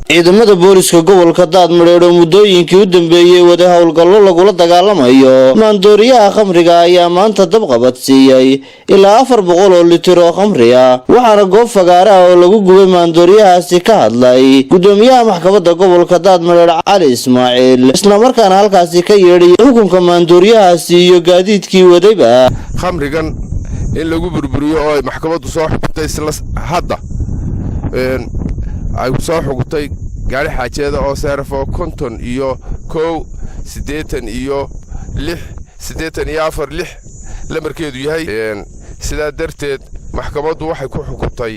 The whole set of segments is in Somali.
Ciidamada booliska gobolka Daadmadheedh oo muddooyinkii u dambeeyey waday howlgallo lagula dagaalamayo maandooriyaha khamriga ayaa maanta dabqabad siiyey ilaa 400 oo litir oo khamri ah, waxaana goob fagaare ah oo lagu gubay maandooriyahaasi ka hadlay gudoomiyaha maxkamadda gobolka Daadmadheedh, Cali Ismaaciil, islamarkaana halkaasi ka yeedhay xukunka maandooriyahaasi iyo gaadiidkii wadayba. Khamrigan in lagu burburiyo oo ay maxkamaddu soo xukuntay, isla hadda ay soo xukuntay gaari xaajeeda oo seerafo 51 86 6 86 lamarkeedu yahay. Sidaa darteed maxkamaddu waxay ku xukuntay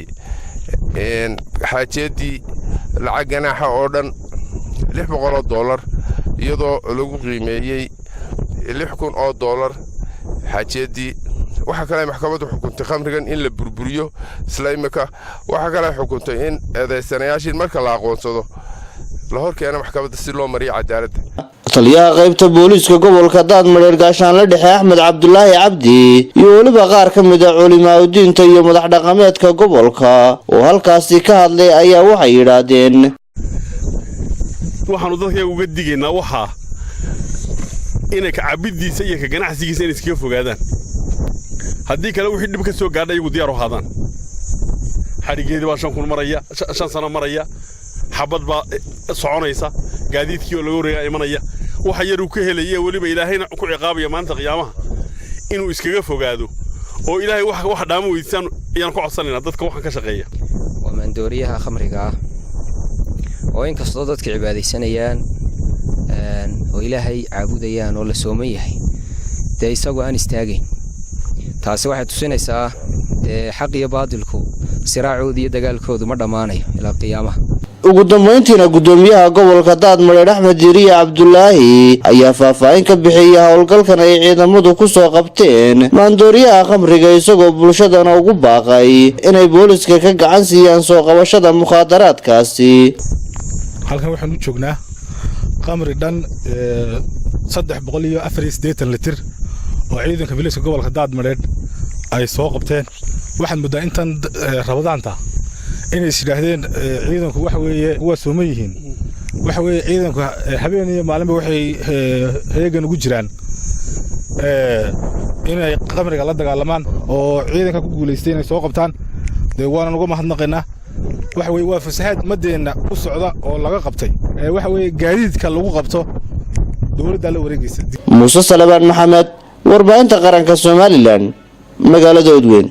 xaajeeddii lacag ganaaxa oo dhan $600, iyadoo lagu qiimeeyey $6,000 xaajeeddii. Waxaa kale maxkamaddu xukuntay khamrigan in la burburiyo isla imika. Waxaa kale xukuntay in eedaysanayaashii marka la aqoonsado la hor keeno maxkamadda si loo mariyo cadaaladda. Taliyaha qaybta booliiska gobolka Daadmadheer, gaashaanle dhexe Axmed Cabdulaahi Cabdi, iyo weliba qaar ka mid a culimaa-udiinta iyo madax dhaqameedka gobolka oo halkaasi ka hadlay ayaa waxay yidhaahdeen: Waxaannu dadkayaga uga digaynaa waxaa inay ka cabiddiisa iyo ka ganacsigiisa inay iskaga fogaadaan. Haddii kale wixii dhib ka soo gaadha iyagu diyaar u ahaadaan. Xadhiggeedii baa 5,000 maraya, 5 sano maraya, xabad baa soconaysa, gaadiidkii oo laga wareegaa imanaya. Waxa yaruu ka helaya weliba Ilaahayna ku ciqaabaya maalinta qiyaamaha inuu iskaga fogaado oo Ilaahay wax dhaamo weydiisaan ayaan ku codsanaynaa dadka waxaan ka shaqeeya. Waa maandooriyaha khamriga ah oo inkastoo dadka cibaadaysanayaan oo Ilaahay caabudayaan oo la sooman yahay, dee isagoo aan istaagayn. Taasi waxay tusinaysaa dee xaq iyo baadilku siraacoodu iyo dagaalkoodu ma dhammaanayo ilaa qiyaamaha. Ugu dambeyntiina gudoomiyaha gobolka Daadmadheedh, Axmed Diiriye Cabdulaahi, ayaa faahfaahin ka bixiyey howlgalkan ay ciidamadu kusoo qabteen maandooriyaha khamriga, isagoo bulshadana ugu baaqay inay booliska ka gacan siiyaan soo qabashada mukhaadaraadkaasi. Halkan waxaan u joognaa khamri dhan 384 litir oo ciidanka biliiska gobolka Daadmadheedh ay soo qabteen. Waxaad mooddaa intan Ramadaanta inay is yidhaahdeen ciidanku waxa weeye waa sooman yihiin. Waxa weeye ciidanku habeen iyo maalinba waxay heegan ugu jiraan inay khamriga la dagaalamaan, oo ciidanka ku guulaystay inay soo qabtaan, dee waanan uga mahadnaqaynaa. Waxa weeye waa fasahaad ummaddeenna ku socda oo laga qabtay. Waxa weeye gaadiidka lagu qabto dowladdaa la wareegaysa. Muuse Salebaan Maxamed, warbaahinta qaranka Somaliland, magaalada Odweyn.